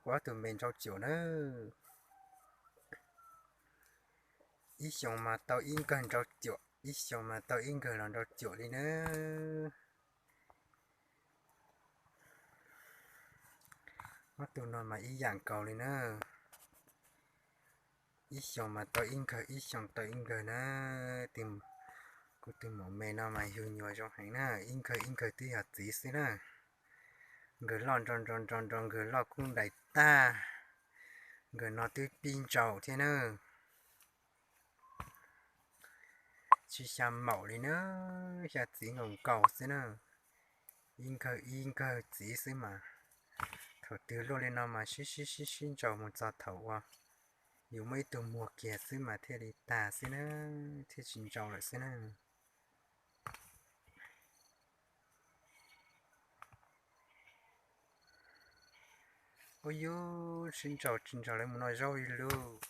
Kuv ob tug me nrau cuam na. Ib xyoos mas tau ib nkawg nrau cuam, ib xyoos mas tau ib nkawg los nrau cuam li na. Ob tug no mas ib yam nkaus li na. Ib xyoos mas tau ib nkawg, ib xyoos tau ib nkawg na. Kuv tus maum me no mas yug nyuam zoo heev na, ib nkawg ib nkawg twb yog txiv xwb na. Nkawg loj nrau nrau nrau nrau, nkawg loj kub ntais tag. Nkawg no twb pib ntsaum thiab na. Tsis xya maum li na, xya txiv nkaus nkaus xwb na. Ib nkawg ib nkawg txiv xwb mas. Thaum twg luaj li no mas sib sib sib sib ntsaum mus txog thaum uas yus muaj ib tug muag kiag xwb mas thiaj li tag xwb na, thiaj tsis ntsaum lawm xwb na. Ua yus sib ntsaum tsis ntsaum lawv mus noj zaub li lauj.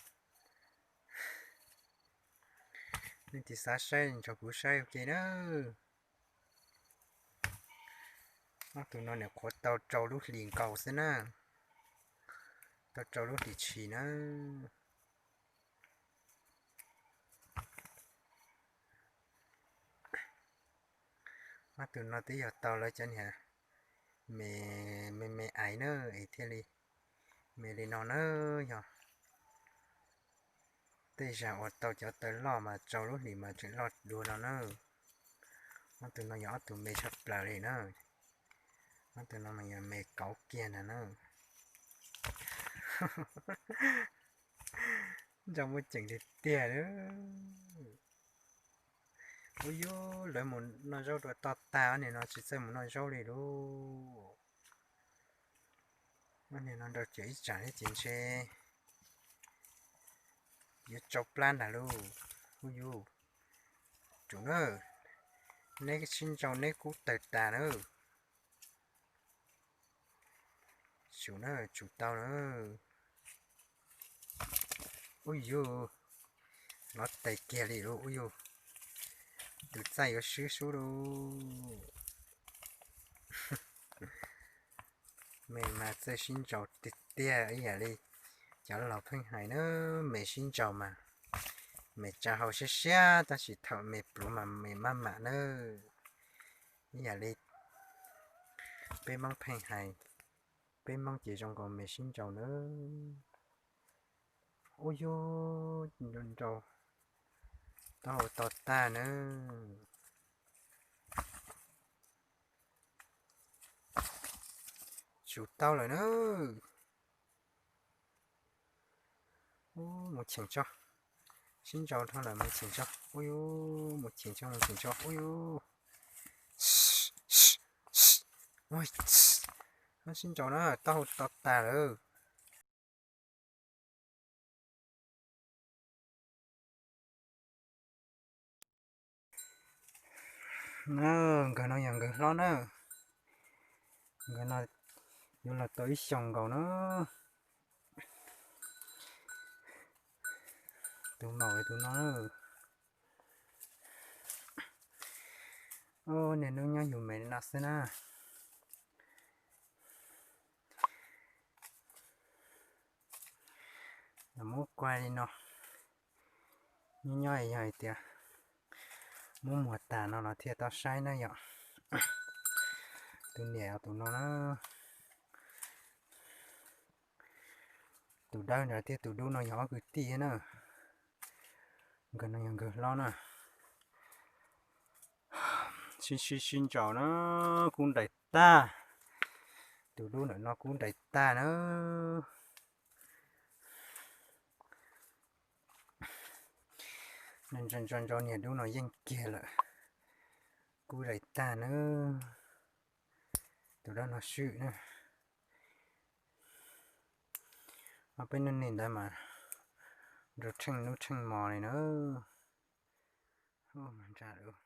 Nej tis xav saib nrog kuv saib ua ke na. Ob tug no niam qhuav tau rau lub hlis nkaus xwb na, tau rau lub hlis tshis na. Ob tug no twb yog tau lawv cov niag me me me aiv na, es thiaj li me li no na. Yog tej zaum uas tau cov taw loj mas rau lub hlis mas tseem loj dua no na. Ob tug no yog ob tug me tshaj plaws li na. Ob tug no mas yog me kauv kiag na na. Nrog muaj ceem tiag tiag lauj. Ua yus lawv mus noj zaub dua toj tag, ob niag no tsis txawj mus noj zaub li lauj. Ob niag no nrau cuam ib tsam thiab ces ntshe yuav tsau plab ntag lauj. Ua yus, tsum na, neb sib ntsau neb kub tawg tas na. Tsum na, tsum tau na. Ua yus, lov tes kiag li lauj. Ua yus, tus txaij yuav swb sub lauj. Me mas txawj sib ntsau tiag tiag ib yam li cov laus pheej hais na, me sib ntsau mas me tsa hau siab siab tab sis thaum me pluav mas me maj mam nawb. Ib yam li peb Hmoob pheej hais, peb Hmoob ces zoo nkaus me sib ntsau nawb. Ub yub, nrau nrau taub hau to tag nawb. Tsum tau lawm na. Ub, mus cheem tso. Sib ntsau dhau lawm mus cheem tso. Ub yub, mus cheem tso, mus cheem tso. Ub yub. Sib ntsau na, taub hau to tas lawm. Na, nkawg no yog nkawg hlob na. Nkawg no yuav los tau ib xyoos nkaus na. Tus maum tus no na. Ub, niaj hnub nyob yus me li no xwb na. Los muab kuaj li no, nyob nyob yog hais tias muab muag tas no los thiaj tau saib na yom. Tus niam tus no na, tus dawb ntawd thiab tus dub no yog ob kwv tij na. Nkawg no yog nkawg hlob na. Sib sib sib ntsau na, kub nrais tag. Tus dub ntawm no kub nrais tag na. Ntsau ntsau ntsau niag dub no yeej kiag lawm, kub nrais tag na. Tus dawb no swm na. Ob peb nub ntawd mas nrau tsheej hnub tsheej hmo li na. Ntsa lawm,